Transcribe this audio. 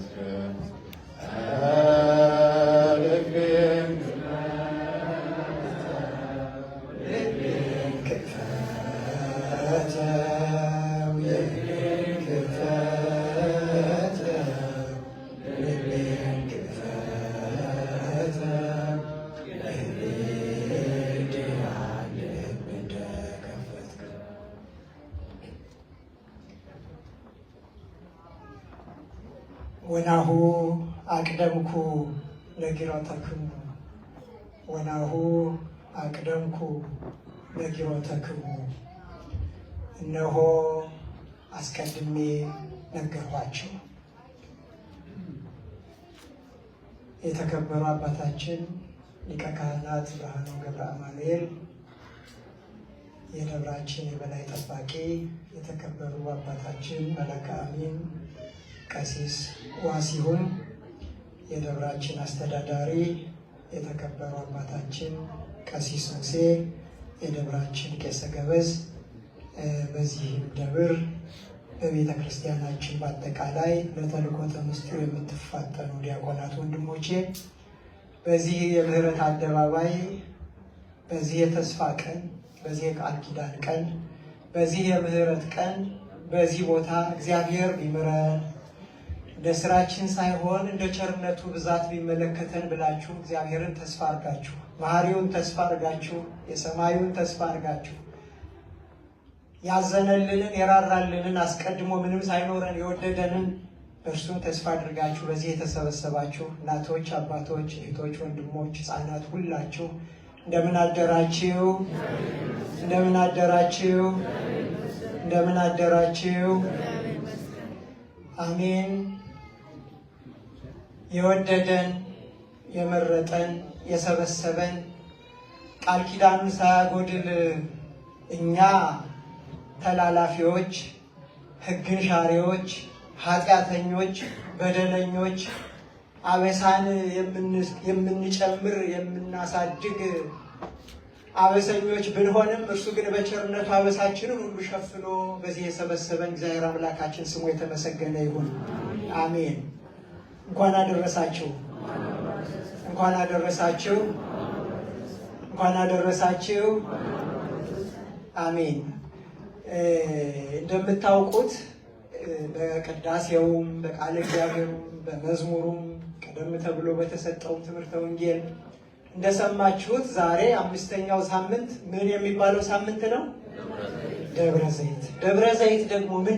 ይመስገን። ልቤን ልቤን ክፈተው ልቤን ክፈተው ልቤን ክፈተው ለልድያ ልብ እንደከፈትከው። ወናሁ አቅደምኩ ነጊሮተክሙ፣ ወናሁ አቅደምኩ ነጊሮተክሙ፣ እነሆ አስቀድሜ ነገርኋቸው። የተከበሩ አባታችን ሊቀ ካህናት ብርሃኑ ገብረ አማኑኤል የደብራችን የበላይ ጠባቂ፣ የተከበሩ አባታችን መላከ አሚን ቀሲስ ዋሲሁን የደብራችን አስተዳዳሪ፣ የተከበሩ አባታችን ቀሲስ ሙሴ የደብራችን ቄሰ ገበዝ፣ በዚህም ደብር በቤተ ክርስቲያናችን በአጠቃላይ ለተልእኮተ ምስጢሩ የምትፋጠኑ ዲያቆናት ወንድሞቼ፣ በዚህ የምህረት አደባባይ፣ በዚህ የተስፋ ቀን፣ በዚህ የቃል ኪዳን ቀን፣ በዚህ የምህረት ቀን፣ በዚህ ቦታ እግዚአብሔር ቢምረን እንደ ስራችን ሳይሆን እንደ ቸርነቱ ብዛት ቢመለከተን ብላችሁ እግዚአብሔርን ተስፋ አድርጋችሁ፣ መሐሪውን ተስፋ አድርጋችሁ፣ የሰማዩን ተስፋ አድርጋችሁ፣ ያዘነልንን የራራልንን አስቀድሞ ምንም ሳይኖረን የወደደንን እርሱን ተስፋ አድርጋችሁ በዚህ የተሰበሰባችሁ እናቶች፣ አባቶች፣ እህቶች፣ ወንድሞች፣ ሕፃናት ሁላችሁ እንደምን አደራችሁ? እንደምን አደራችሁ? እንደምን አደራችሁ? አሜን። የወደደን የመረጠን የሰበሰበን ቃል ኪዳኑን ሳያጎድል እኛ ተላላፊዎች፣ ሕግን ሻሪዎች፣ ኃጢአተኞች፣ በደለኞች፣ አበሳን የምንጨምር የምናሳድግ አበሰኞች ብንሆንም እርሱ ግን በቸርነቱ አበሳችንን ሁሉ ሸፍኖ በዚህ የሰበሰበን እግዚአብሔር አምላካችን ስሙ የተመሰገነ ይሁን። አሜን። እንኳን አደረሳችሁ። እንኳን አደረሳችሁ። እንኳን አደረሳችሁ። አሜን። እንደምታውቁት በቅዳሴውም በቃለ እግዚአብሔሩም በመዝሙሩም ቀደም ተብሎ በተሰጠውም ትምህርተ ወንጌል እንደሰማችሁት ዛሬ አምስተኛው ሳምንት ምን የሚባለው ሳምንት ነው? ደብረ ዘይት። ደብረ ዘይት ደግሞ ምንድን